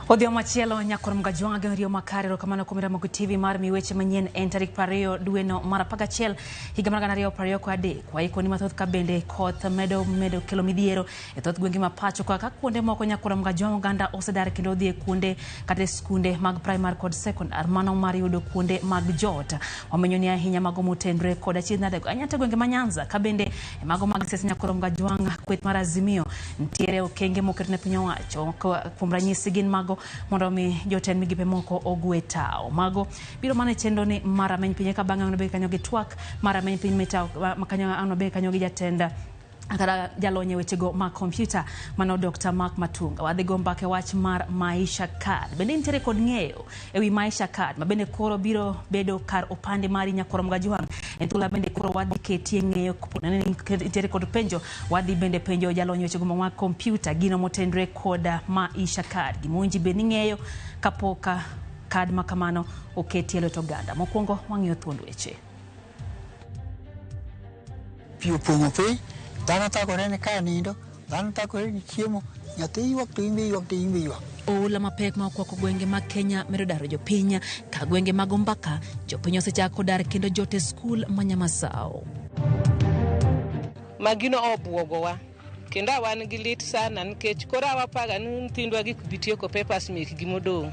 Odhiambo machielo nyakor Mgajwang' ageno makare erokamano kuom Ramogi TV mar mi weche manyien en tarik 20 dweno mar 11 higa mar 2023. Waikoni mathoth ka bende koth medo kelo midhiero e thoth gwenge ma pacho ka kuonde moko nyakor Mgajwang' oganda osedar kendo odhi e kuonde kata e skunde mag primary kod secondary mano mar yudo kuonde mag jot. Wamenyo ni ahinya mago motenre kod achiedh nade ahinya gwenge ma Nyanza ka bende mago mag siasa nyakor Mgajwang' kweth mar Azimio nitiere okenge moket ne piny owacho kuom ranyisi gin mago mondo mi jotend migepe moko ogwe tao. Mago biro mana e chenro ni mar rameny piny ka bang'e ono be kanyo gi twak mar rameny piny mita kanyo ono be kanyo gi jatend kata jalony e wechego mag kompyuta mano Dr. Mark Matunga. Wadhi go mbaka e wach mar Maisha Card. Bende nitiere kod ng'eyo ewi Maisha Card ma bende koro biro bedo kar opande mari nyakoro Mgajwang'. En thuolo bende koro wadhi ketie ng'eyo nitiere kod penjo wadhi bende penjo jalony e wechego mag kompyuta gino motenre kod Maisha Card. Gima owinjo bed ni ng'eyo kapok kad ma kamano oketi e lwet oganda. Mokwongo wang'iyo thuond weche. Pi opong'o piny, dhano thagore ni ka nindo, dhano thagore ni chiemo, nyathi ywak to in be ywak to in be ywak. Oula mapek ma okwako gwenge mag Kenya medo daro jopiny ka gwenge mag Ombaka jopiny osechako dar kendo jot e skul ma Nyamasao. Magino obuogowa kendo wan gi lit sana nikech koro wapaga ni nyithindwa gi bi tieko papers mekgi modong'.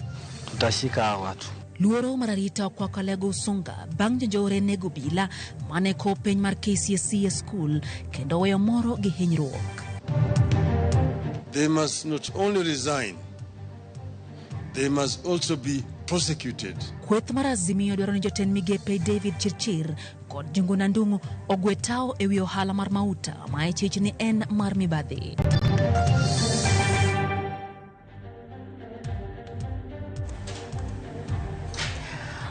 Tutashika hawa watu. Luoro mar arita okwako Alego Usunga bang' jonjore nego obila mane ko piny mar KCSE e skul kendo weyo moro gi hinyruok. They must not only resign, they must also be prosecuted. Kweth mar Azimio dwaro ni jotend migepe David Chirchir kod Njuguna Ndung'u ogwe tao ewi ohala mar mauta ma ichich ni en mar mibadhi.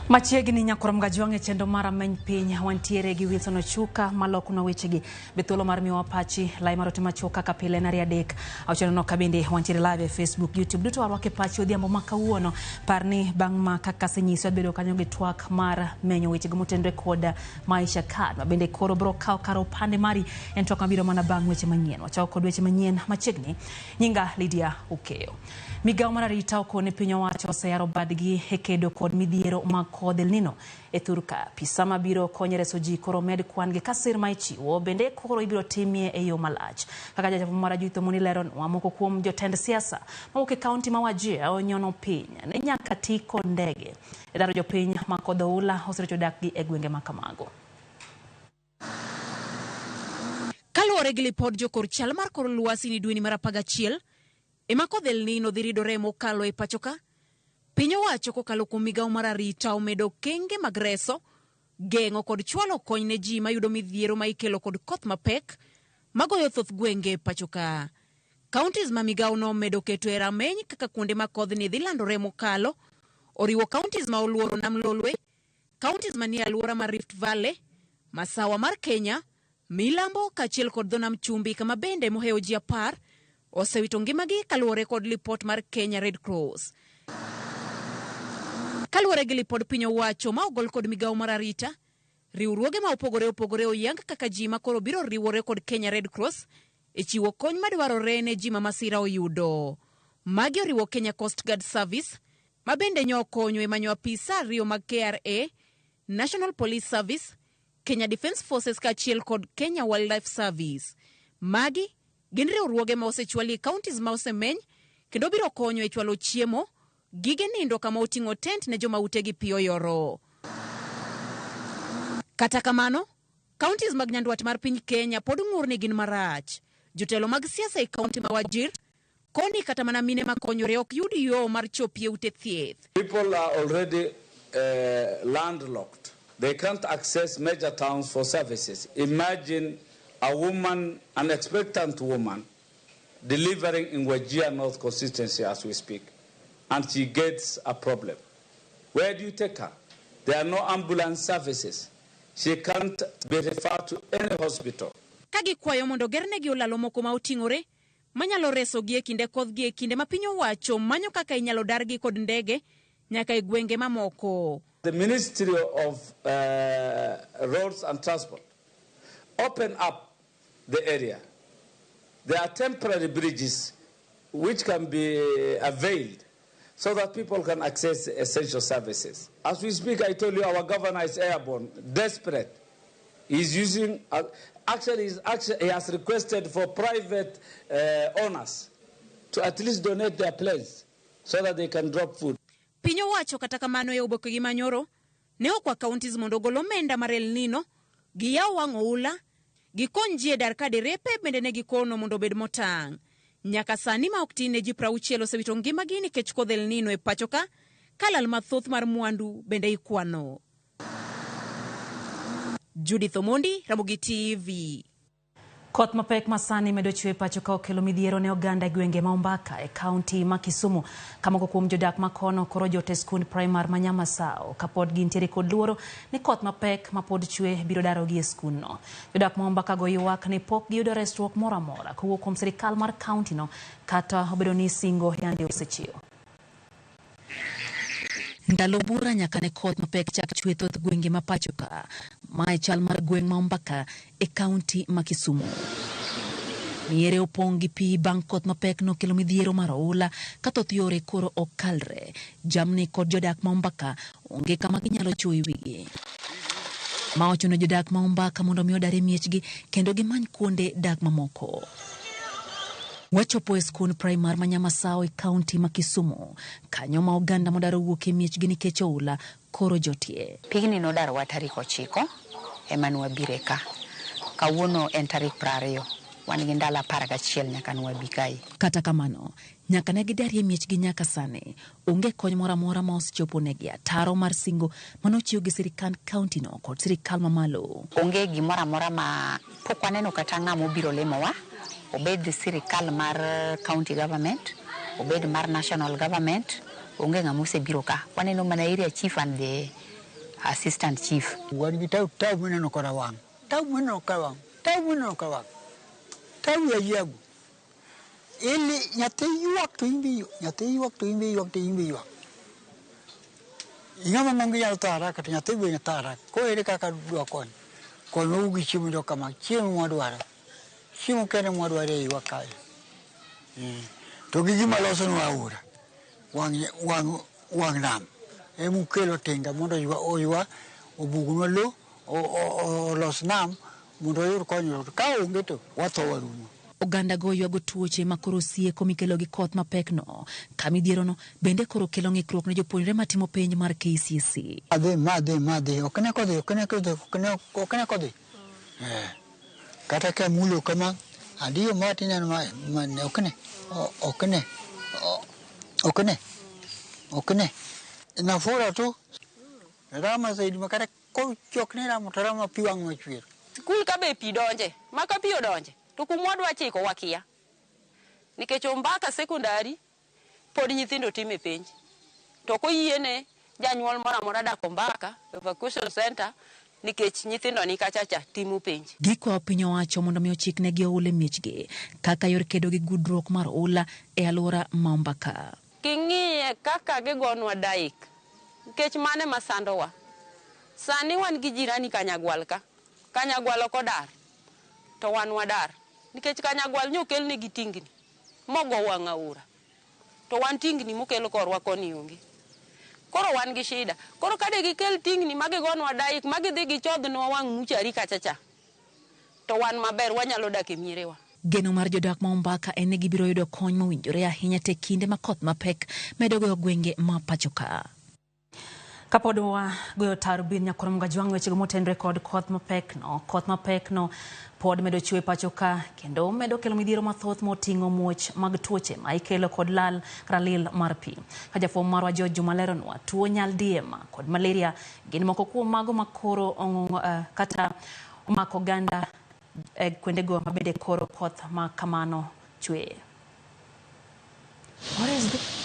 Machiegni nyakoro Mgajwang' e chenro mar rameny piny wantiere gi Wilson Ochuka malokonwa wechegi. Be thuolo mar miyowa pachi lai mar ote machuok kaka pile en 23 6 ka bende wantiere live e Facebook, YouTube duto warwake pachi odhiambo ma kawuono. Par ni bang' ma kaka asenyisi wabedo kanyo gi twak mar menyo wechego motenre kod Maisha Card ma bende koro biro kawo kar opande mari en twak mabiro mana bang' weche manyien. Wachako kod weche manyien machiegni. Nyinga Lydia Okeyo. Migawo mar arita okone piny owacho oseyaro badgi e kedo kod midhiero mag kodh El Nino e thurka. Pisa mabiro konyo reso ji koro med kwan gi kasir ma ichiwo bende koro ibiro timie e yo malach. Kaka jachapo mar Judith Omoni leronwa, moko kuom jotend siasa mawuok e kaunti ma Wajir onyono piny ne nyaka ti kod ndege e daro jopiny ma kodh oula oserecho dakgi e gwenge ma kamago. Kaluwore gi lipod jokor chal mar kor lwasi ni dweni mar 11 ema kodh El Nino dhi ridore mokalo e pacho ka, piny owacho kokalo kuom migawo mar arita omedo okenge mag reso, geng'o kod chwalo kony ne ji mayudo midhiero ma ikelo kod koth mapek magoyo thoth gwenge e pacho ka. Counties ma migawo no omedo keto e rameny kaka kuonde ma kodhni dhi landore mokalo oriwo counties ma oluoro Nam Lolwe, counties manie alwora mar Rift Valley, masawa mar Kenya, Milambo kaachiel kod dho nam chumbi kama bende mohewo ji 10 osewito ngimagi kaluwore kod lipot mar Kenya Red Cross. Kaluwore gi lipod piny owacho ma ogol kod migawo mar arita, riwruoge ma opogore opogore oyang kaka ji ma koro biro riwore kod Kenya Red Cross e chiwo kony madwarore ne ji ma masira oyudo. Magi oriwo Kenya Coast Guard Service ma bende nyo okonyo e manyo apisa 2 mag KRA, National Police Service, Kenya Defence Forces kaachiel kod Kenya Wildlife Service. Magi gin riwruoge ma osechwali e counties ma osemeny kendo biro konyo e chwalo chiemo, gige nindo kama oting'o tent ne joma utegi pi oyoro. Kata kamano, counties mag nyandwat mar piny Kenya pod ng'ur ni gin marach. Jotelo mag siasa e county ma Wajir koni kata mana mine makonyore ok yud yo mar chopie ute thieth. People are already landlocked. They can't access major towns for services. Imagine a woman, an expectant woman, delivering in Wajir North constituency as we speak, and she gets a problem. Where do you take her? There are no ambulance services. She can't be referred to any hospital. Ka gikwayo mondo gernegi olalo moko ma oting'ore manyalo resogi e kinde kodhgi e kinde ma piny owacho manyo kaka inyalo dargi kod ndege nyaka e gwenge mamoko. The Ministry of Roads and Transport open up the area. There are temporary bridges which can be availed so that people can access essential services. As we speak, I told you our governor is airborne, desperate. He's using, actually, he has requested for private owners to at least donate their planes so that they can drop food. Piny owacho kata kamano e oboke gi manyoro ne okwa counties mondo ogol omenda mar El Nino, giyaw wang' oula, gikony ji e dar ka derepe bende ne gikono mondo obed motang'. Nyaka sani ma ok tin ne ji 60 osewito ngimagi nikech kodh El Nino e pacho ka, ka lal mathoth mar mwandu bende ikwano. Judith Omondi, Ramogi TV. Koth mapek masani medo chwe pacho ka okelo midhiero ne oganda e gwenge ma Ombaka e kaunti ma Kisumu, ka moko kuom jodak ma kono koro jot e skund primar ma Nyamasao kapod gintiere kod luoro ni koth mapek ma pod chwe biro darogi e skundno. Jodak ma Ombaka go ywak ni pok giyudo resruok moro amora kowuok kuom sirikal mar kaunti no kata obedo ni singo yande osechiw. Ndalo bura nyaka ne koth mapek chak chwe thoth gwenge ma pacho ka. Mae chal mar gweng' ma Ombaka e kaunti ma Kisumu. Miere opong' gi pi bang' koth mapek nokelo midhiero mar oula ka thoth yore koro ok kalre. Jamni kod jodak ma Ombaka onge kama ginyalo chwoyo wigi. Ma ochuno jodak ma Ombaka mondo mi odar e miechgi kendo gimany kuonde dak mamoko. Wachopo e skund primar ma Nyamasao e kaunti ma Kisumu, kanyo ma oganda modar owuok e miechgi nikech oula koro jotie. Pigni nodarowa tarik 9 ema nwabire ka. Kawuono en tarik 20, wan gi ndalo 11 nyaka nwabi kae. Kata kamano, nyaka ne gidarie miechgi nyaka sani, onge kony moro amora ma osechopo negi ataro mar singo manochiw gi sirikand kaunti no kod sirikal mamalo. Onge gimoro amora ma pok waneno kata ng'ama obiro limowa, obed sirikal mar county government, obed mar national government, onge ng'ama osebiro ka. Waneno mana area chief and the assistant chief. Wan gi tabu mineno koda wang', tabu mineno koda wang', tabu mineno koda wang', tabu ya ajabu. Ili nyathi ywak to in be ywak, nyathi ywak to in be ywak to in be ywak. Ing'ama ng'ongo nyalo tho haraka to nyathi be tho haraka. Koro ere kaka dwa kony? Konywa gi chiemo jok kama, chiemo mwadwaro. Chiemo kende mwadwaro e iwa kae. To gi gima losonwa aora, wang' nam. Emukelo tinga mondo oywa, obugnwa lo, olos nam mondo wayud konyruok. Ka onge to watho warumo. Oganda go ywago tuoche ma koro sieko mikelo gi koth mapek no. Kamidhierono bende koro kelo ng'ikruok ne jopuonjre matimo penj mar KCSE. Adhi, madhi, madhi, ok ne kodhi, ok ne kodhi, ok ne kodhi. Kata ka mulo kama, adiyo ma tineno ma, ok ne, ok ne, ok ne, ok ne. Nafura tu, rama zaidi makata kochok ne ramo to rama pi wang' machwer. Skul ka be pi donje, ma ka pi odonje, to kumwadwa chiko wakia. Nikech Ombaka sekondari pod nyithindo time penj. To koyiene janyuol moro amora dak Ombaka evacuation center nikech nyithindo ni kacha cha timo penj. Gikwayo piny owacho mondo mi ochiknegi oula e miechgi kaka yor kedo gi gudruok mar oula e alwora ma Ombaka. King'iye kaka gigonwa daik, nikech mane masandowa. Sani wan gi jirani Kanyagwal ka. Kanyagwal ok odar, to wan wadar. Nikech Kanyagwal nyokelnegi tingni mogo wang' aora. To wan tingni mokel korwa koni onge. Koro wan gi shida. Koro kade gikel tingni ma gigonwa daik, ma gidhi gichodhnwa wang' muchari kacha cha, to wan maber, wanyalo dak e mierewa. Geno mar jodak ma Ombaka en ni gibiro yudo kony mowinjore ahinya te kinde ma koth mapek medo goyo gwenge ma pacho ka. Kapod wagoyo tarubin nyakwar Mgajwang' wechego motenore kod koth mapek no. Koth mapek no pod medo chwe pacho ka kendo medo kelo midhiero mathoth moting'o muoch mag tuoche ma ikelo kod lal kata lil mar pi. Ka jafwambo marwa George Juma leronwa, tuo nyaldiema kod malaria gin moko kuom mago ma koro kata omako oganda e kuondego ma bende koro koth ma kamano chwe. What is this?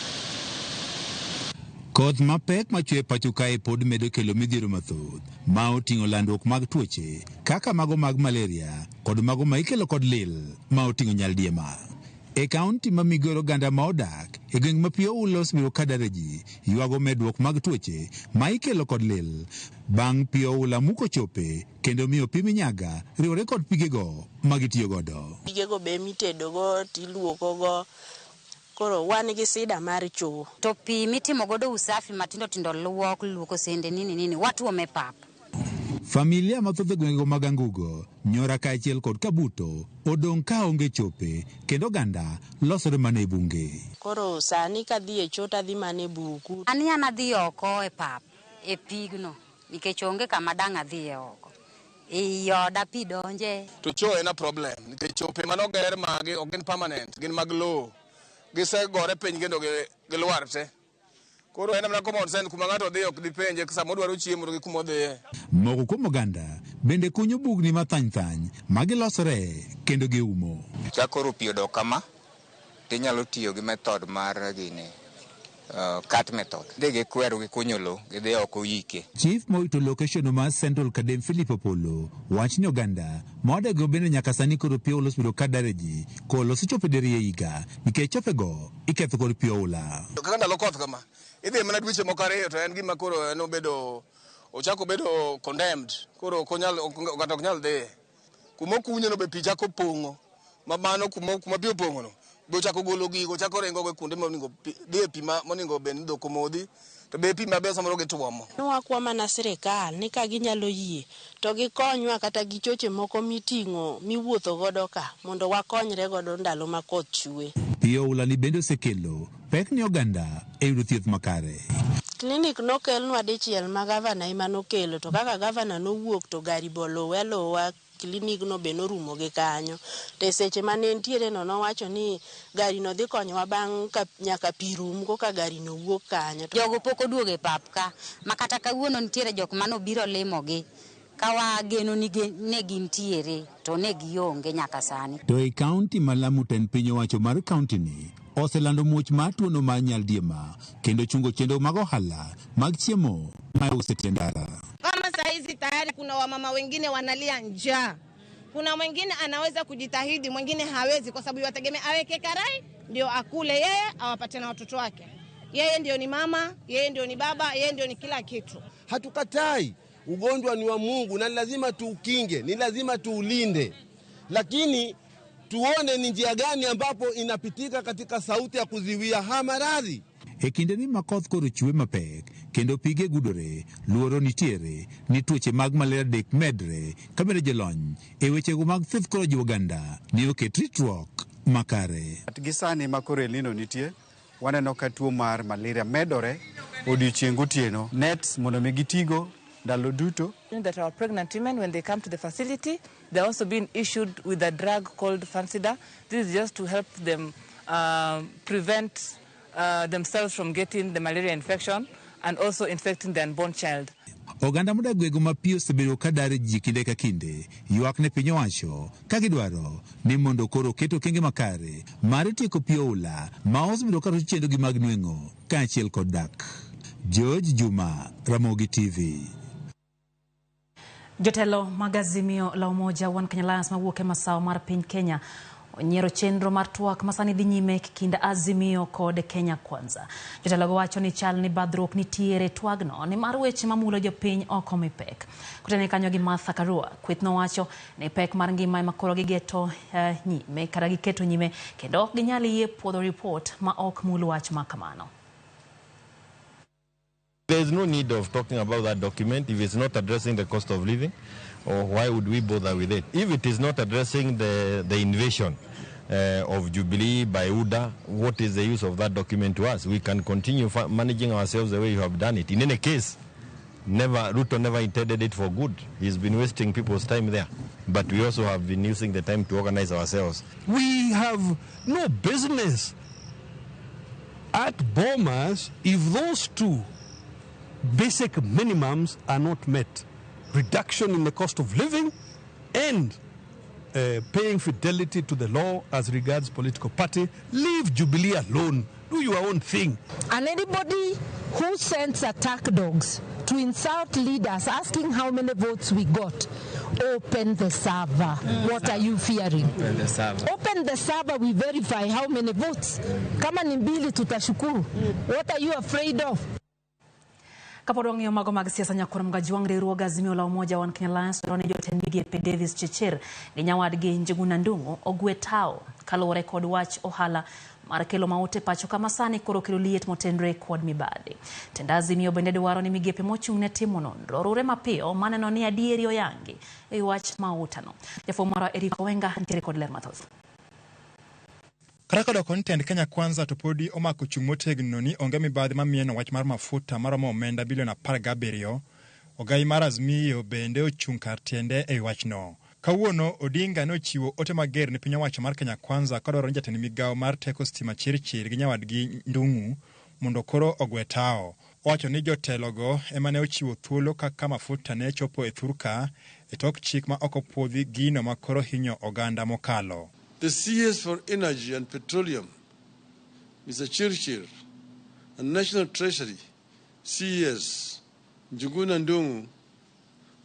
Koth mapek machwe pacho kae pod medo kelo midhiero mathoth ma oting'o landruok mag tuoche kaka mago mag malaria kod mago ma ikelo kod lil ma oting'o nyaldiema. E kaunti ma Migori oganda ma odak e gweng' ma pi oula osebiro ka daro ji ywago medruok mag tuoche ma ikelo kod lil bang' pi oula muko chope kendo miyo pi minyaga riwore kod pigego ma gitiyo godo. Pigego be mitedogo tiluokogo. Koro wan gi sida mar choo. To pi mitimo godo usafi matindo tindo luok, luoko sende nini nini, watuome pap. Familia mathoth e gwengego mag Angugo, Nyora kaachiel kod Kabuto odong' ka onge chope kendo oganda losore mana e bunge. Koro sani kadhi e choo tadhi mana e buku. Ani an adhi oko e pap, e pigno, nikech onge kama dang' adhiye oko. Ei oda pi donje. To choo en a problem nikech chope manoger magi ok gin permanent, gin mag lowo. Gisegore piny kendo gilwar te. Koro en mana common sense kuma ng'ato dhi ok dipenje sama odwaro chiemo to gi kuma odhiye. Moko kuom oganda bende kunyo bugni mathany thany ma gilosore kendo giumo. Ka koro pi odok kama, tinyalo tiyo gi method mar gini, cut method. Dhi gi kweru gi kunyo lo, gidhi oko yike. Chief morito location mar Central Kadem Philip Opollo wach ni oganda ma odego bende nyaka sani koro pi oula osebedo ka dare ji koloso chope diriyo e higa nikech chopego iketho kod pi oula. Kaka ndalo koth kama, idhi mana dweche moko ariyo to en gima koro en obedo, ochako obedo condemned. Koro ok onyal, kata ok nyal dhiye. Kuma okunye no be pi chako pong'o. Ma mano kuma pi opong'o no, be ochako golo gigo, ochako ringo go kuonde monego dhi e pi monego bed ni dhok omodhi, to be pi maber samoro gituomo. Wakwa mana sirikal ni ka ginyalo yie to gikonywa kata gi choche moko miting'o miwuotho godo ka mondo wakonyre godo ndalo ma koth chwe. Pi oula ni bende osekelo pek ni oganda e yudo thieth makare. Klinik nokelnwa dichiel ma gavana ema nokelo, to kaka gavana nowuok to gari boluwe aluwa, klinik no be norumo gi kanyo. To e seche mane entiere no nowacho ni gari no dhi konyowa bang' ka nyaka pi rum koka gari no wuok kanyo. Jogo pok oduogo e pap ka, ma kata kawuono nitiere jok manobiro limogi ka wageno ni ne gintiere to ne gionge nyaka sani. To e kaunti ma Lamu tend piny owacho mar kaunti ni oselando muoch mar tuono mar nyaldiema kendo chungo chenro mag ohala mag chiemo ma iuso e tie ndara. Kama saa hizi tayari kuna wamama wengine wanalia njaa. Kuna mwingine anaweza kujitahidi, mwingine hawezi kwa sababu yategemea aweke karai ndio akule yeye, awapate na watoto wake. Yeye ndio ni mama, yeye ndio ni baba, yeye ndio ni kila kitu. Hatukatai, ugonjwa ni wa Mungu na lazima tuukinge, ni lazima tuulinde. Lakini tuone ni njia gani ambapo inapitika katika sauti ya kuziwia haya maradhi. E kinde ni ma koth koro chwe mapek kendo pige gudore, luoro nitiere ni tuoche mag malaria dek medre ka bende jolony e wechego mag thieth koro jiwo oganda ni oket ritruok makare. Gi sani ma koro El Nino nitie, waneno ka tuo mar malaria medore odiochieng' gotieno. Nets mondo mi gitigo ndalo duto. That our pregnant women, when they come to the facility, they're also being issued with a drug called Fansidar. This is just to help them prevent themselves from getting the malaria infection and also infecting the unborn child. Oganda modak gwenge ma pi osebedo ka dar ji kinde ka kinde ywak ne piny owacho ka gidwaro ni mondo koro oket okenge makare mar tieko pi oula ma osebedo ka rocho chenrogi mag nweng'o kaachiel kod dak. George Juma, Ramogi TV. Jotelo mag Azimio la Umoja One Kenya Alliance mawuok e masawa mar piny Kenya onyiero chenro mar twak masani dhi nyime kind Azimio kod Kenya Kwanza. Jotelogo wacho ni chal ni badhruok nitiere twagno nimar weche mamulo jopiny ok omi pek. Kotene kanyo gi Martha Karua, kweth nowacho ni pek mar ngima ema koro gigeto nyime kata giketo nyime kendo ok ginyal yie puodho ripot ma ok mul wach ma kamano. There is no need of talking about that document if it's not addressing the cost of living, or why would we bother with it? If it is not addressing the invasion of Jubilee by UDA, what is the use of that document to us? We can continue managing ourselves the way you have done it. In any case, Ruto never intended it for good. He's been wasting people's time there. But we also have been using the time to organize ourselves. We have no business at Bomas if those two basic minimums are not met. Reduction in the cost of living and paying fidelity to the law as regards political party. Leave Jubilee alone. Do your own thing. And anybody who sends attack dogs to insult leaders asking how many votes we got, open the server. What are you fearing? Open the server. Open the server, we verify how many votes. Kama ni mbili tutashukuru. What are you afraid of? Kapod wang'iyo mago mag siasa nyakwar Mgajwang' riwruog Azimio la Umoja One Kenya Alliance dwaro ni jotend migepe Davis Chirchir gi nyawadgi Njuguna Ndung'u ogwe tao kaluwore kod wach ohala mar kelo maute pacho kama sani koro kelo liet motenre kod mibadhi. Tend Azimio bende dwaro ni migepe mochung' ne timo nonro orure mapiyo maneno ni adieri oyangi e wach mautano. Jafwambo marwa Eric Owenga nitiere kod ler mathoth. Kata kodoko ni tend Kenya Kwanza to podi omako chung' motegno ni onge mibadhi mamieno wach mar mafuta maromo omenda bilion 17, ogai mar Azimio bende ochung' kar tiende e wachno. Kawuono Odinga ne ochiwo ote mager ne piny owacho mar Kenya Kwanza kodwaro ni jatend migawo mar teko stima Chirchir gi nyawadgi Ndung'u mondo koro ogwe tao. Owacho ni jotelogo ema ne ochiwo thuolo kaka mafuta ne chopo e thurka e tok chik ma ok opuodhi gino ma koro hinyo oganda mokalo. The CS for Energy and Petroleum, Mr. Chirchir, and National Treasury, CS Njuguna Ndung'u,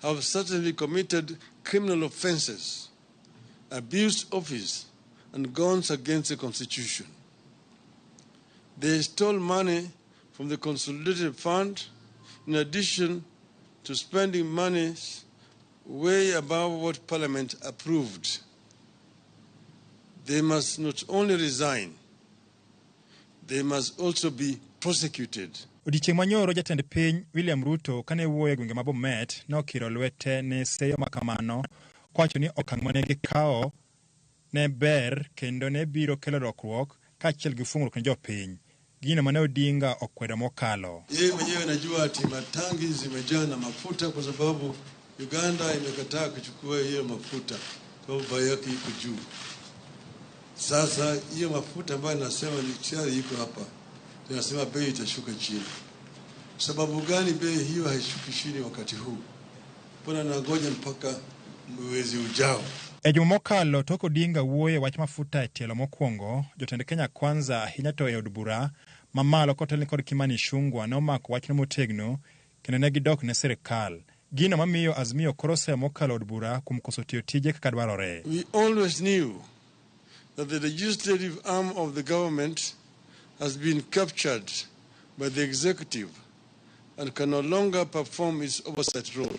have certainly committed criminal offenses, abused office, and gone against the Constitution. They stole money from the Consolidated Fund, in addition to spending money way above what Parliament approved. They must not only resign, they must also be prosecuted. Odiechieng' manyoro jatend piny William Ruto kane wuoyo e gwenge ma Bomet nokiro lwete ne seyo makamano kowacho ni okang' mane gikawo ne ber kendo ne biro kelo lokruok kaachiel gi fungruok ne jopiny. Gino mane Odinga okwedo mokalo. Yeye mwenyewe anajua ati matangi zimejaa na mafuta kwa sababu Uganda imekataa kuchukua hiyo mafuta kwa sababu bei yake iko juu. Sasa hiyo mafuta ambayo nasema ni tayari iko hapa, tunasema bei itashuka chini. Sababu gani bei hiyo haishuki chini wakati huu? Mbona nangoja mpaka mwezi ujao? E juma mokalo tok Odinga wuoyo e wach mafuta e tielo mokwongo, jotend Kenya Kwanza ahinya to e od bura mamalo kotelni kod Kimani Ichung'wah ne omako wachno motegno kendo ne gidok ne sirikal. Gino mamiyo Azimio koro oseyo mokalo od bura kuom koso tiyo tije kaka dwarore. We always knew that the legislative arm of the government has been captured by the executive and can no longer perform its oversight role.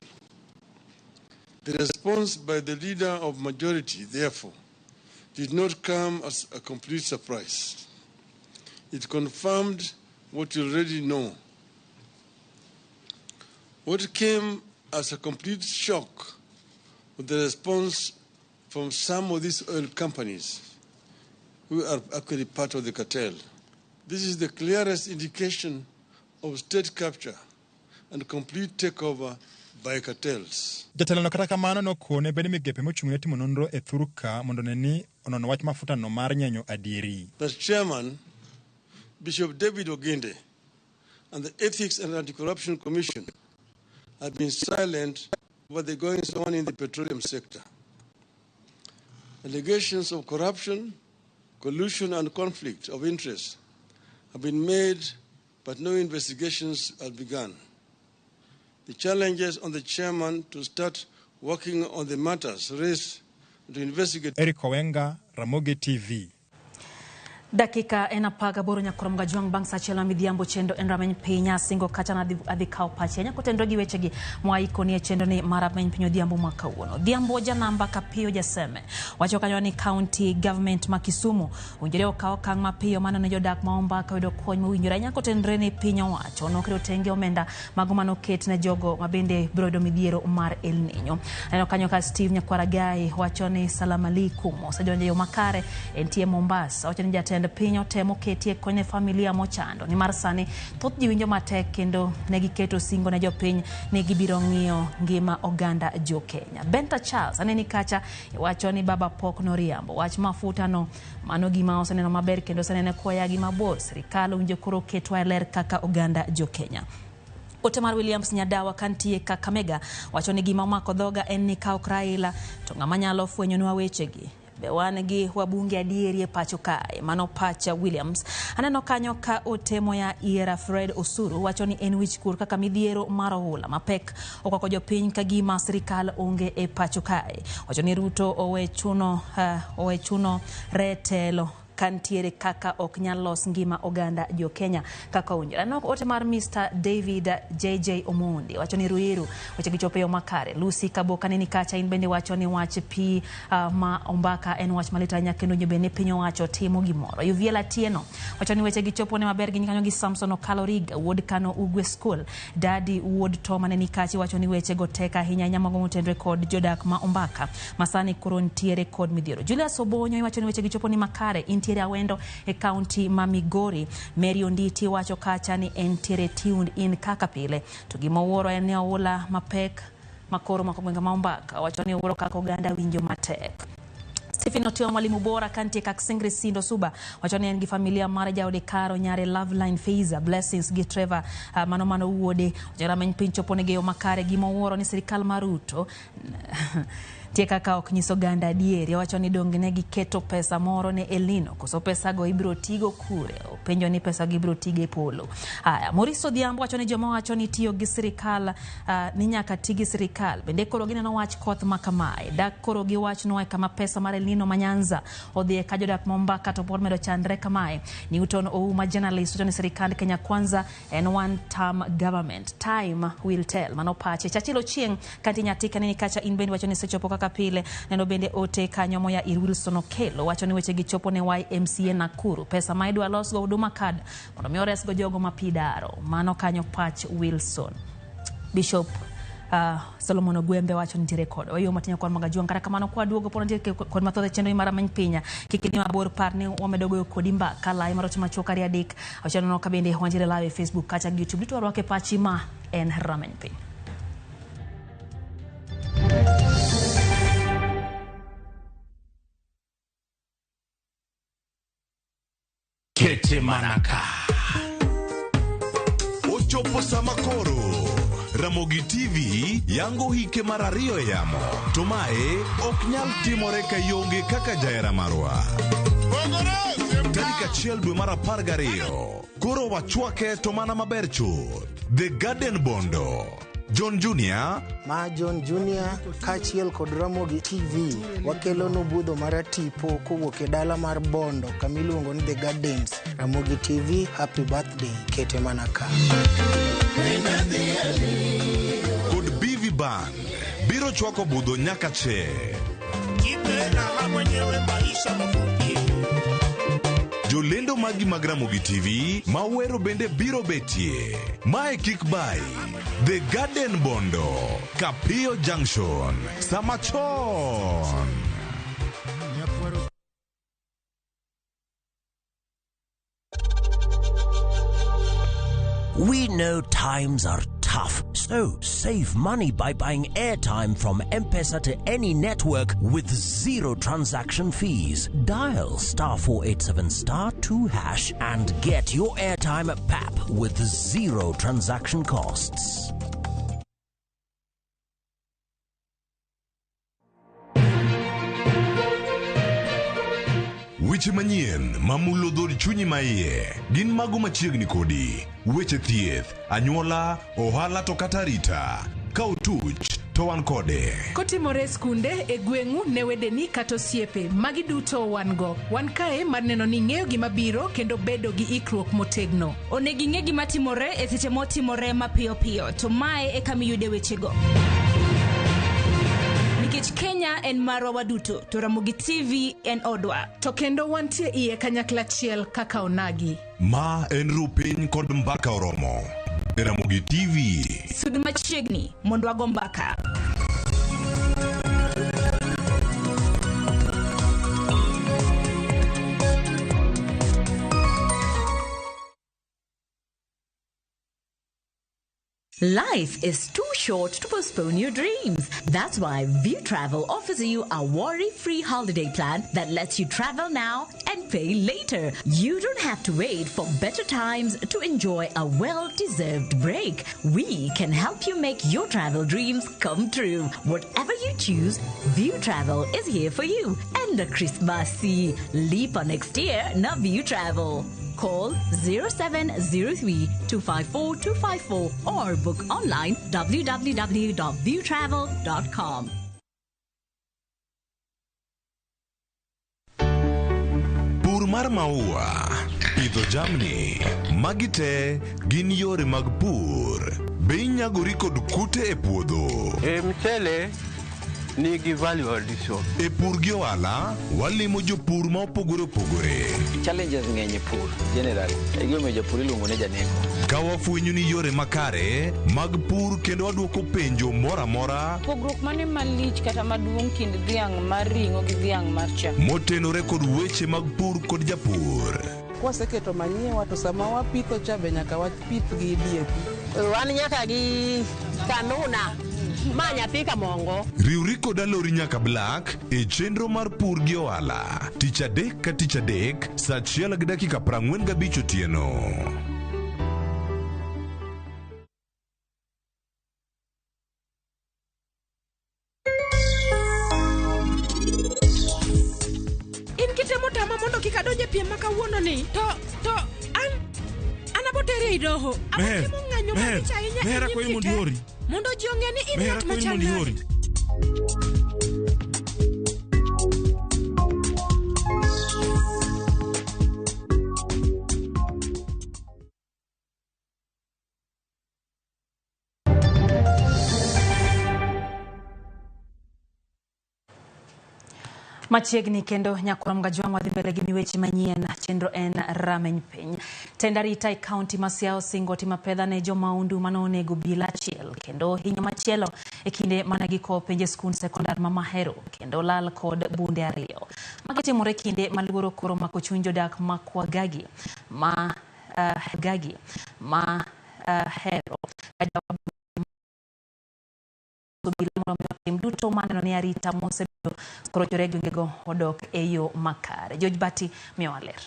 The response by the leader of majority, therefore, did not come as a complete surprise. It confirmed what we already know. What came as a complete shock was the response from some of these oil companies who are actually part of the cartel. This is the clearest indication of state capture and complete takeover by cartels. Jatelono kata kamano nokone bende migepe mochung' ne timo nonro e thurka mondo ne ni onono wach mafutano mar nyenyo adieri. The chairman, Bishop David Oginde, and the Ethics and Anti-Corruption Commission have been silent over the goings on in the petroleum sector. Allegations of corruption, collusion, and conflict of interest have been made, but no investigations have begun. The challenges on the chairman to start working on the matters raised to investigate. Eric Owenga, Ramogi TV. Dakika en 18 nyakoro Mgajwang' bang' sa achiel ma midhiambo chendo en rameny piny asingo kacha adhi kawo pache nyako tenre gi wechegi mwaikoni e chenro ni mar rameny piny odhiambo ma kawuono. Odhiambo janamba Kapiyo Jaseme wacho kanyo ni county government ma Kisumu owinjore okaw okang' mapiyo mano ne jodak ma Ombaka yudo kony mowinjore nyako tenre ni piny owacho noketo tenge omenda mago manoket ne jogo ma bende biro yudo midhiero mar El Nino. Aneno kanyo ka Steve Nyakwaragai wacho ni salam alaikum osedonjo e yo makare entie Mombasa wacho ni jatend piny otemo ketie kony ne familia mochando nimar sani thoth ji winjo matek kendo ne giketo singo ne jopiny ni gibiro ng'iyo ngima oganda jo Kenya. Benta Charles aneni kacha wacho ni baba pok noriambo wach mafuta no mano gima oseneno maber kendo osenene koya gi mabor sirikal owinjo koro ketwa e ler kaka oganda jo Kenya. Ote mar Williams Nyadawa kantie Kakamega wacho ni gima omako dhoga en ni ka ok Raila to ng'ama nyalo fwenyonwa wechegi. Be wan gi wabunge adieri e pacho kae, mano pacha Williams. Aneno kanyo ka ote moya Iera Fred Osuru wacho ni en wich kuot kaka midhiero mar ohula mapek okwako jopiny ka gima sirikal onge e pacho kae. Wacho ni Ruto owe chuno retelo Kantiere kaka ok nyal los ngima oganda jo Kenya kaka owinjore. Aneno ote mar Mr. David JJ Omondi wacho ni Ruiru weche gichopo e yo makare. Lucy Kaboka neni kacha in bende wacho ni wach pi ma Ombaka en wach malit ahinya kendo owinjo bed ni piny owacho timo gimoro. Yuviel Atieno wacho ni weche gichopo ne maber gi kanyo gi Samson Okalo Riga wuod Kano Ugwe School. Dadi wuod Toma neni kacha wacho ni weche go tek ahinya ahinya mago motenore kod jodak ma Ombaka masani koro ntiere kod midhiero. Julius Obonyo iwacho ni weche gichopo ni makare intiere Awendo e kaunti ma Migori. Mary Onditi wacho kacha ni entiere tuned in kaka pile. To gima owuoro en ni oula mapek makoro mako gwenge ma Ombaka wacho ni owuoro kaka oganda winjo matek. Stephen Otieno mwalimu bora kantie Kaksingri Sindo Suba wacho ni en gi familia mare jaode Karo nyare Loveline Feiza Blessings gi Trevor mano mano wuode wacho ni piny chopo negi e yo makare. Gima owuoro ni sirikal mar Ruto tie kaka ok nyiso oganda adieri. Owacho ni donge ne giketo pesa moro ne El Nino koso pesa go ibiro tigo kure? Openjo ni pesa go ibiro tigo e polo. Haya, Maurice Odhiambo wacho ni joma wacho ni tiyo gi sirikal ni nyaka ti gi sirikal bende koro gineno wach koth ma kamae. Dak koro giwachnwa kama pesa mar El Nino ma Nyanza odhiye ka jodak ma Ombaka to pod medo chandre kamae. Newton Ouma journalist wacho ni sirikand Kenya Kwanza en one term government. Time will tell. Mano pache. Chachilo Chieng' kanti nyatika nini kacha in bende wacho ni sechopo kaka pile. Neno bende ote kanyo moya ir Wilson Okello wacho ni weche gichopo ne YMCA Nakuru. Pesa ma idwa losgo Huduma Card mondo mi oresgo jogo ma pi daro. Mano kanyo pach Wilson. Bishop Solomon Ogwembe wacho nitiere kod oyo matinyo kod magajuang. Kata kamano kwa duogo pod nitiere kod mathoth e chenro mar Rameny Piny. Kik idhi mabor, par ni wamedo goyo kodi mbaka lai mar ote machuok 2 3 6 ka bende wantiere live e Facebook kacha gi YouTube. Duto warwake pachi ma en Rameny Piny. Kete manaka. Ochopo sama koro Ramogi TV yango hike mar ariyo e yamo. To mae ok nyal timore ka ionge kaka jahera marwa. Tarik 1 dwe mar 12 koro wachwake to mana maber chuth. The Garden Bondo. John Junior Ma John Junior kaachiel kod Ramogi TV wakelonu budho mar tipo kowuok e dala mar Bondo kama iluongo ni The Gardens. Ramogi TV, happy birthday, kete mana ka. Kod BV Band biro chwako budho nyaka che. Jolendo magi mag Ramogi TV mawero bende biro betie. Mae kik bai. The Garden Bondo, Kapio Junction, sama chon. We know times are tough, so save money by buying airtime from M-Pesa to any network with zero transaction fees. Dial *487*2# and get your airtime at PAP with zero transaction costs. Weche manyien mamulo dhod chunyi maiye gin mago machiegni kodi. Weche thieth, anyuola, ohala to kata arita. Ka otuch to wan kode. Kotimore e skunde, e gweng'u, ne wedeni kata osiepe, magi duto wan go. Wan kae mar neno ni ing'eyo gima biro kendo bedo gi ikruok motegno. Onego ing'e gima timore e seche motimore mapiyo piyo, to mae e kama iyude wechego. Nikech Kenya en marwa waduto, to Ramogi TV en odwa. To kendo wantie iye kanyakla achiel kaka onagi. Ma en rupiny kod mbaka oromo. Ramogi TV. Sud machiegni mondo wago mbaka. Life is too short to postpone your dreams. That's why View Travel offers you a worry-free holiday plan that lets you travel now and pay later. You don't have to wait for better times to enjoy a well-deserved break. We can help you make your travel dreams come true. Whatever you choose, View Travel is here for you. And a Christmassy leap on next year, na View Travel. Call 0703 254 254 or book online www.viewtravel.com. Pur mar maua, pidho jamni, magi te gin yore mag pur. Be inyagori kod kute e puodho? E mchele nigi value addition. E pur gi ohala, walimo jopur ma opogore opogore. Challenges ng'eny e pur generally. E gimomiyo japur iluongo ni janeko. Ka wafwenyo ni yore makare mag pur kendo wadwoko penjo moro amora Pogruok mane malich kata maduong' kind dhiang' mar ring'o gi dhiang' mar chak? motenore kod weche mag pur kod japur. Kwaseketo manyiwa to sama wapitho cha be nyaka wapith gi DAP. Wan nyaka gi kanuna ma nyathi kamongo. Riwri kod Alori nyaka Black e chenro mar pur gi ohala tich adek ka tich adek saa 1:45 otieno. In kitemo tama mondo kik adonj e piem ma kawuono ni to to an an abotere ei doho. Meher, Abotimo ng'anyo Meher, malich ahinya e Meher, nyim akwayi ji mondo te iori. mondo ji ong'e ni in Meher, ng'at akwayi machal mondo nade. iori. Machiegni kendo nyakwar Mgajwang' wadhi mbele gi weche manyien chenro en rameny piny. Tend arita e kaunti ma Siaya osingo timo apedha ne jomaundu mane onego obila achiel kendo hinyo machielo e kinde mane gikowo penj e skund sekondar ma Mahero kendo lal kod bunde ariyo. Magi timore kinde ma luoro koro omako chuny jodak ma Kwagagi ma Gagi ma Hero obila mondo mi otim duto maneno ni arita mosebedo korochore e gwengego odok e yo makare. George Bati miyowa ler.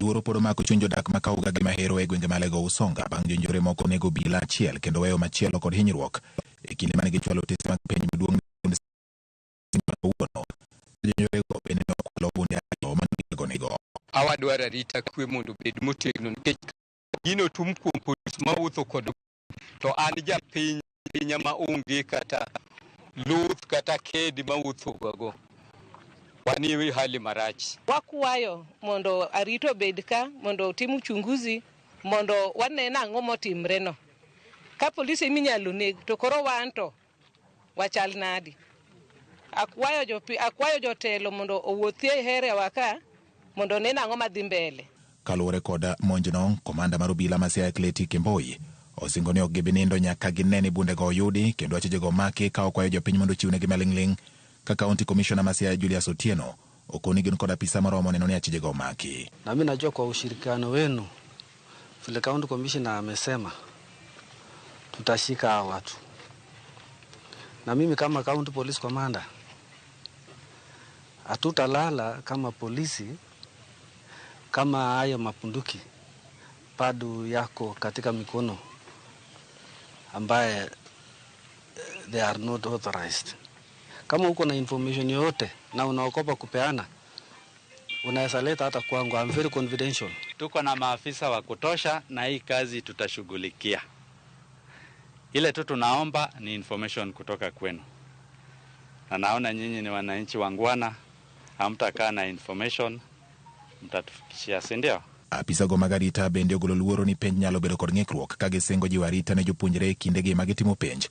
Luoro pod omako chuny jodak ma Kauga gi Mahero e gwenge ma Alego Usonga bang' jonjore moko nego obila achiel kendo weyo machielo kod hinyruok e kinde mane gichwalo otese mag penj maduong' ma kawuono. Jonjorego bende ne okwalo bunde ariyo mane gigonego. Awadwaro arita kwe mondo obed motegno nikech gino tum kuom polis mawuotho kod to an japiny pinya ma onge kata luth kata kedi mawuotho go. Wanie hali marach. Wakwayo mondo arita obed ka mondo otim uchunguzi mondo wane nang'o motimre no. Ka polise minyalo neg to koro wan to wachal nadi? Akwayo jopi, akwayo jotelo mondo owuothie e area ka mondo one nang'o madhi mbele. Kaluwore kod monjno, komanda mar obila ma Siaya Kleti Kemboi osingo ni ok gibi nindo nyaka gine ni bundego oyudi kendo achijego omaki ka okwayo jopiny mondo ochiwnegi maling'ling' ka County Commissioner ma Siaya Julius Otieno okoni gin kod apisa moromo neno ni achijego omaki. Na mimi najua kwa ushirikiano wenu vile County Commissioner amesema tutashika hawa watu. Na mimi kama County Police Commander hatutalala kama polisi kama hayo mapunduki bado yako katika mikono ambaye they are not authorized. Kama uko na information yoyote na unaogopa kupeana, unaweza leta hata kwangu. I'm very confidential. Tuko na maafisa wa kutosha na hii kazi tutashughulikia. Ile tu tunaomba ni information kutoka kwenu, na naona nyinyi ni wananchi wangwana, hamtakaa na information, mtatufikishia, si ndio? Apisa go mag arita bende ogolo luoro ni penj nyalo bedo kod ng'ikruok ka gisingo jiwo arita ne jopuonjre e kindegi ma gitimo penj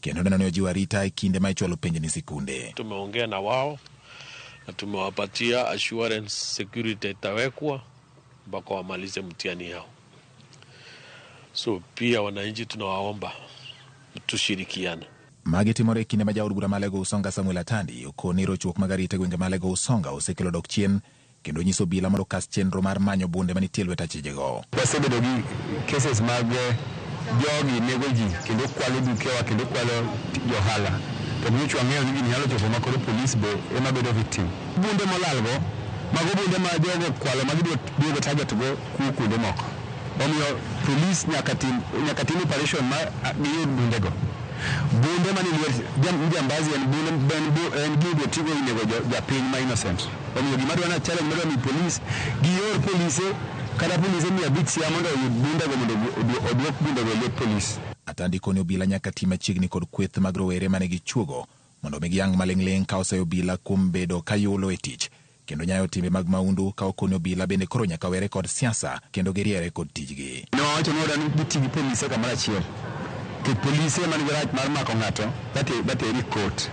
kendo neno ni ojiwo arita e kinde ma ichwalo penj ni sikunde. Tumeongea na wao na tumewapatia assurance security itawekwa mpaka wamalize mtihani yao. So pia wananchi tunawaomba tushirikiane. Magi timore e kinde ma jaod bura ma Alego Usonga Samuel Atandi okoni rochruok mag arita e gwenge ma Alego Usonga osekelo dok chien kendo nyiso obila mondo okas chenro mar manyo bunde manitie e lwet achijego. Wasebedo gi cases mag jogi nego ji kendo kwalo dukewa kendo kwalo johala. To nyocha wang'eyo ni gini nyalo chopo ma koro polis be ema bedo victim. Bunde molalgo, mago bunde ma jogo kwalo ma gibiro duogo target go kuo kuonde moko. Omiyo polis nyaka tim operation ma giyud bundego. Bunde mani lwet jambazi en bunde en gigo tigo inego japiny ma innocent. Omiyo gima dwa na challenge madwa ni polis gior polise kata polise 500 Siaya mondo oyud bundego mondo oduok bundego e lwet polis. Atandi koni obila nyaka ti machiegni kod kweth mag rowere mane gichuogo mondo mi giyang maling'ling' ka oseyo obila kuom bedo kayulo e tich. kendo nyayo timbe mag maundu ka okoni obila bende koro nyaka were kod siasa kendo giriere kod tijgi. Ne wawacho ni wadwaro ni giti gi polise kamoro achiel. Nikech polise ema nigi rach mar mako ng'ato bateri e court.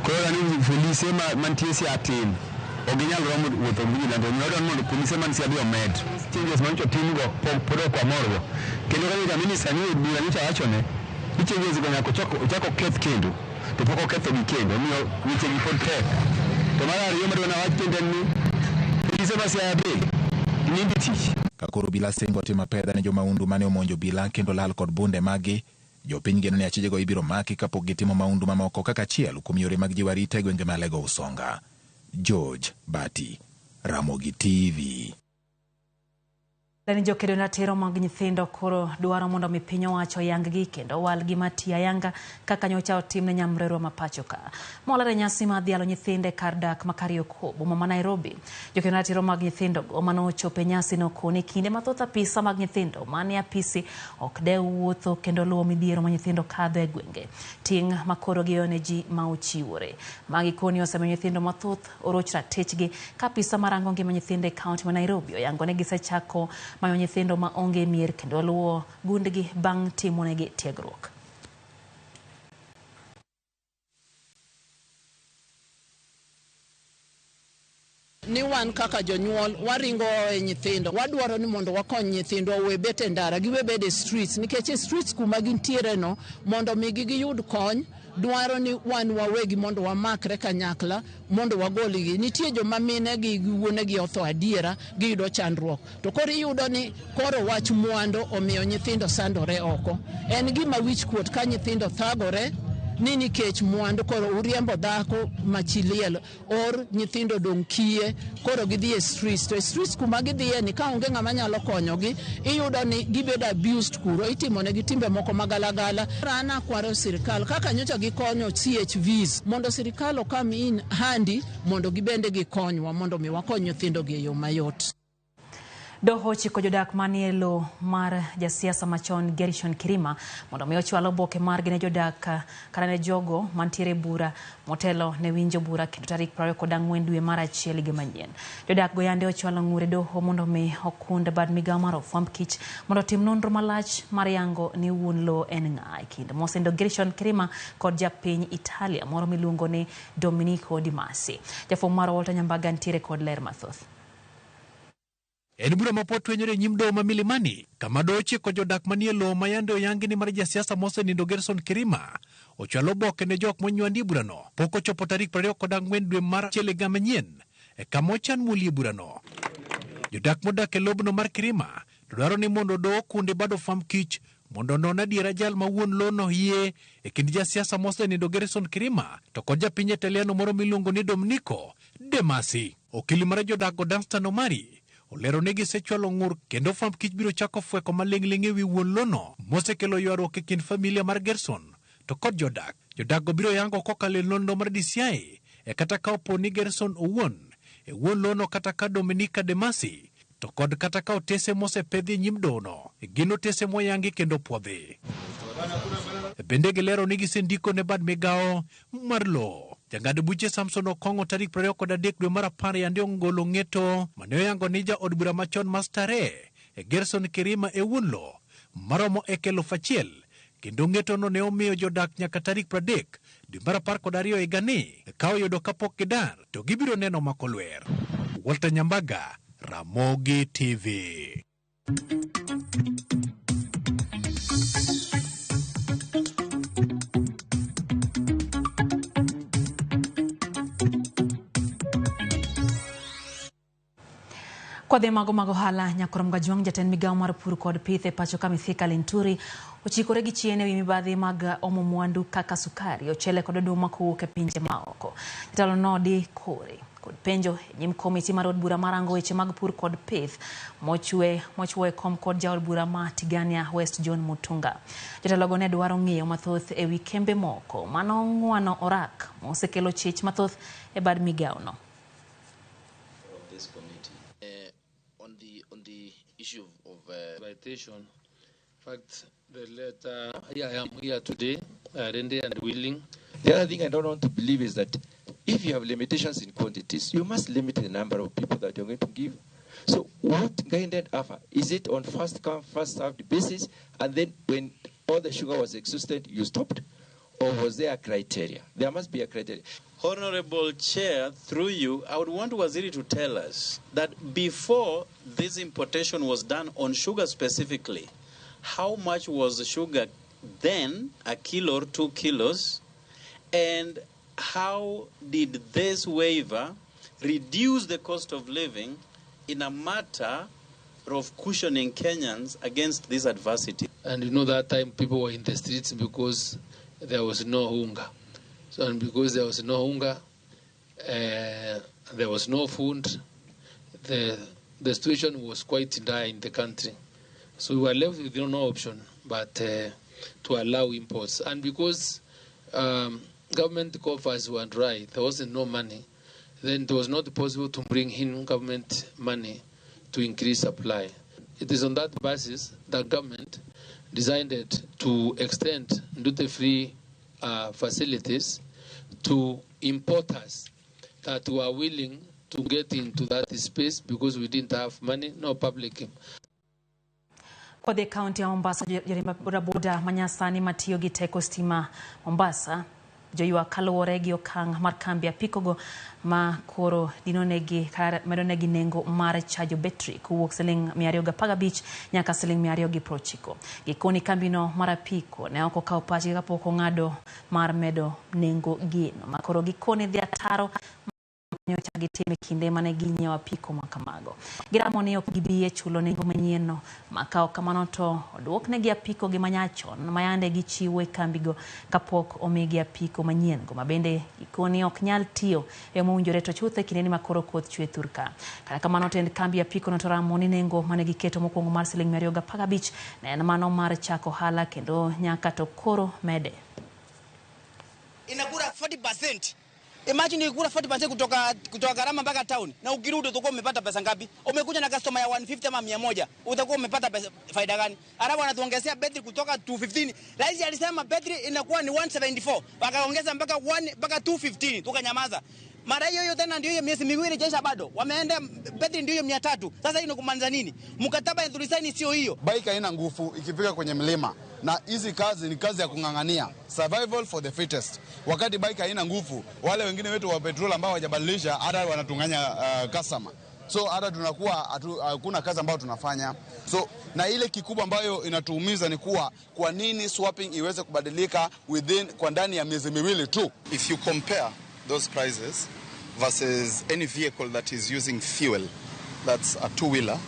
Koro wadwaro ni polise mantie Siaya tin, ok ginyal romo wuotho gi vigilante. Omiyo wadwaro ni mondo polise man Siaya be omed. Changes manyocha otimgo pod ok wamorgo. Kendo kaka minister ni e bura nyocha wachone ni changes go nyaka ochak oketh kendo. To pok okethogi kendo, omiyo wechegi pod tek. To mar ariyo madwa nawach kendo en ni polise ma Siaya be ginindi tich. Ka koro obila singo timo apedha ne jomaundu mane omonjo obila kendo lal kod bunde maggi, jopiny geno ni achijego ibiro maki kapok gitimo maundu mamoko kaka achiel kuom yore mag jiwo arita e gwenge ma Alego Usonga. George Bati, Ramogi TV. Ni jokedo ratiro mag nyithindo koro dwaro mondo mi piny owacho oyang-gi kendo owalgi mati ayanga kaka nyocha otim ne nyamrerwa ma pacho ka. Moler e nyasi mar dhialo nyithindo e kar dak ma Kariokor, boma ma Nairobi. Jokedo ratiro mag nyithindo go manochopo e nyasi no koni kinde mathoth apisa mag nyithindo manie apisi ok dew wuotho kendo luwo midhiero ma nyithindo kadho e gwenge. Ting' ma koro giweyo ne ji ma ochiwore. Magi koni osemiyo nyithindo mathoth oroch ratichgi ka apisa marango ngima nyithindo e kaunti ma Nairobi oyango ni gisechako mayo nyithindo ma onge mier kendo luwo gundgi bang' timonegi tiegruok. Ni wan kaka jonyuol waringo e nyithindo, wadwaro ni mondo wakony nyithindwa owe bet e ndara, giwe bet e streets, nikech e streets kuma gintiere no mondo migi giyud kony dwaro ni wan wawegi mondo wamakre kanyakla mondo wagolgi. Nitie joma mine gi wuonegi otho adiera, giyudo chandruok, to koro iyudo ni koro wach mwandu omiyo nyithindo sandore oko. En gima wich kuot ka nyithindo thagore ni nikech mwandu, koro uriembo dhako machi liel or nyithindo dong' kiye, koro gidhi e streets. To e streets kuma gidhiye ni ka onge ng'ama nyalo konyogi, iyudo ni gibedo abused kuro, itimonegi timbe moko magalagala. An akwaro sirikal kaka nyocha gikonyo CHVs mondo sirikal okam in handi mondo gibende gikonywa mondo mi wakony nyithindogi e yo mayot. Doho ochiko jodak manie lowo mar jasiasa machon Gershon Kirima mondo mi ochwal oboke margi ne jodak kata ne jogo mantiere bura motelo ne winjo bura kendo tarik 24 dwe mar achiel higa manyien. Jodak go yande ochwalo ng'ur e doho mondo mi okund bad migawo mar ofwamb kich mondo otim nonro malach mar yango ni wuon lowo en ng'a e kind mosenindo Gershon Kirima kod japiny Italia moro miluongo ni Domenico Di Masi. Jafwambo mar Walter Nyambaga ntiere kod ler mathoth. En bura mapod twenyore e nyim doho ma Milimani, kama doho ochiko jodak manie lowo ma yande oyangi ni mar jasiasa mosenindo Gerson Kirima ochwalo oboke ne jok monywandi e burano pok ochopo tarik 24 dwe mar achiel higa manyien e kama ochan mulie burano. Jodak modak e lobno mar Kirima to dwaro ni mondo doho okunde bad ofwamb kich mondo onon adiera jal ma wuon lono hie e kind jasiasa mosenindo Gerson Kirima to kod japiny Italiano moro miluongo ni Domenico De Masi. Okili mar jodak go Danstan Omari olero ni gisechwalo ng'ur kendo ofwamb kich biro chako fweko maling'ling' ewi wuon lono mosekelo ywaruok e kind familia mar Gerson to kod jodak. Jodak go biro yango kokalo e nonro mar DCI e kata ka opo ni Gerson owuon e wuon lono kata ka Domenica De Masi to kod kata ka otese mosepedhi e nyim dohono gin otese moyangi kendo puodhi. Bende gilero ni gisendiko ne bad migawo mar lowo. Jang'ad buche Samson Okong'o tarik 23 dwe mar apar yande ongolo ng'eto mane oyango ni jaod bura machon ma Starehe e Gerson Kirima e wuon lowo maromo eka 1000 kendo ng'etono ne omiyo jodak nyaka tarik 30 dwe mar 12 higani ka oyudo kapok gidar to gibiro neno mako lwer. Walter Nyambaga, Ramogi TV. Kwadhi mago mag ohala, Nyakorom Gajwang' jatend migawo mar pur kod pith e pacho ka Mithika Linturi ochikore gi chien ewi mibadhi mag omo mwandu kaka sukari, ochele kod oduma kowuok e pinje maoko. Jatelo no di kore kod penjo e nyim komiti mar od bura marango weche mag pur kod pith mochwo e kom kod jaod bura ma Tigania West John Mutunga. Jotelogo ne dwaro ng'eyo mathoth ewi kembe moko manong'wano orak mosekelo chich mathoth e bad migawo no. On the issue of invitation, in fact, the letter, here I am here today, ready and willing. The other thing I don't want to believe is that If you have limitations in quantities, you must limit the number of people that you're going to give. So what guided AFA? Is it on first come, first served basis? And then when all the sugar was exhausted, you stopped? Or was there a criteria? There must be a criteria. Honorable Chair, through you, I would want Waziri to tell us that before this importation was done on sugar specifically, how much was the sugar then, a kilo or 2 kilos, and how did this waiver reduce the cost of living in a matter of cushioning Kenyans against this adversity? And you know that time people were in the streets because there was no hunger. So, and because there was no hunger, there was no food, the situation was quite dire in the country. So we were left with no option but to allow imports. And because government coffers were dry, there wasn't no money, then it was not possible to bring in government money to increase supply. It is on that basis that government decided to extend duty-free facilities to importers that were willing to get into that space because we didn't have money, no public. Kodhi kaunti ya Mombasa, joriemb bodaboda manyasani matiyo gi teko stima Mombasa joywak kaluwore gi okang' mar kambi apikogo ma koro dinonegi medonegi nengo mar chajo betri kowuok siling 215 nyaka siling 290. Gikoni kambino mar apiko ne ok okawo pachgi kapok ong'ado mar medo nengo gino ma koro gikoni dhi ataro nyocha gitimo e kinde mane ginyiewo apiko ma kamago. Giramo ni ok gibi e chulo nengo manyienno ma ka ok kamano to oduoknegi apiko gi manyachon ma yande gichiwo e kambigo kapok omigi apiko manyien go ma bende gikoni ok nyal tiyo e yo mowinjore to chuth e kindeni ma koro koth chwe thurka. Kata kamano tend kambi apiko no to ramo ni nengo mane giketo mokwongo mar siling 215 ne en mano mar chako ohala kendo nyaka to koro mede. Inakula 40%. Imagine ukikula 40% kutoka gharama mpaka town na ukirudi utakuwa umepata pesa ngapi? Umekuja na customer ya 150 ama 100, utakuwa umepata pesa faida gani? Alafu anatuongezea betri kutoka 215. Rais alisema betri inakuwa ni 174, wakaongeza mpaka 1 mpaka 215, tukanyamaza. Mara hiyo hiyo tena ndio hiyo miezi miwili jesha bado. Wameenda betri ndio hiyo 300. Sasa hii inakumaanisha nini? Mkataba ya tulisaini sio hiyo. Bike haina nguvu ikifika kwenye mlima. Na hizi kazi ni kazi ya kung'ang'ania, survival for the fittest. Wakati bike haina nguvu, wale wengine wetu wa petrol ambao hawajabadilisha hata wanatunganya customer. So hata tunakuwa hakuna kazi ambayo tunafanya. So na ile kikubwa ambayo inatuumiza ni kuwa kwa nini swapping iweze kubadilika within kwa ndani ya miezi miwili tu. If you compare those prices versus any vehicle that is using fuel, that's a two-wheeler,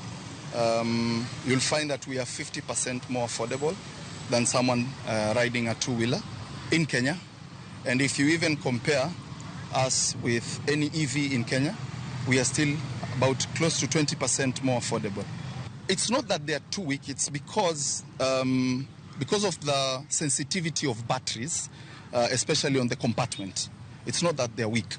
you'll find that we are 50% more affordable than someone riding a two-wheeler in Kenya. And if you even compare us with any EV in Kenya, we are still about close to 20% more affordable. It's not that they are too weak, it's because of the sensitivity of batteries, especially on the compartment. It's not that they're weak.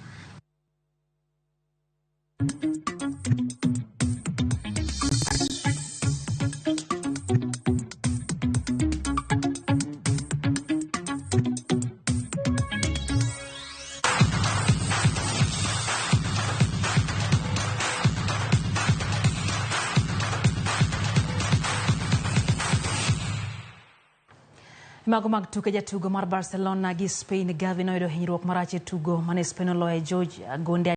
Mago mag tuke jatugo mar Barcelona gi Spain Gavi noyudo hinyruok marach e tugo mane Spain oloye Georgia gonde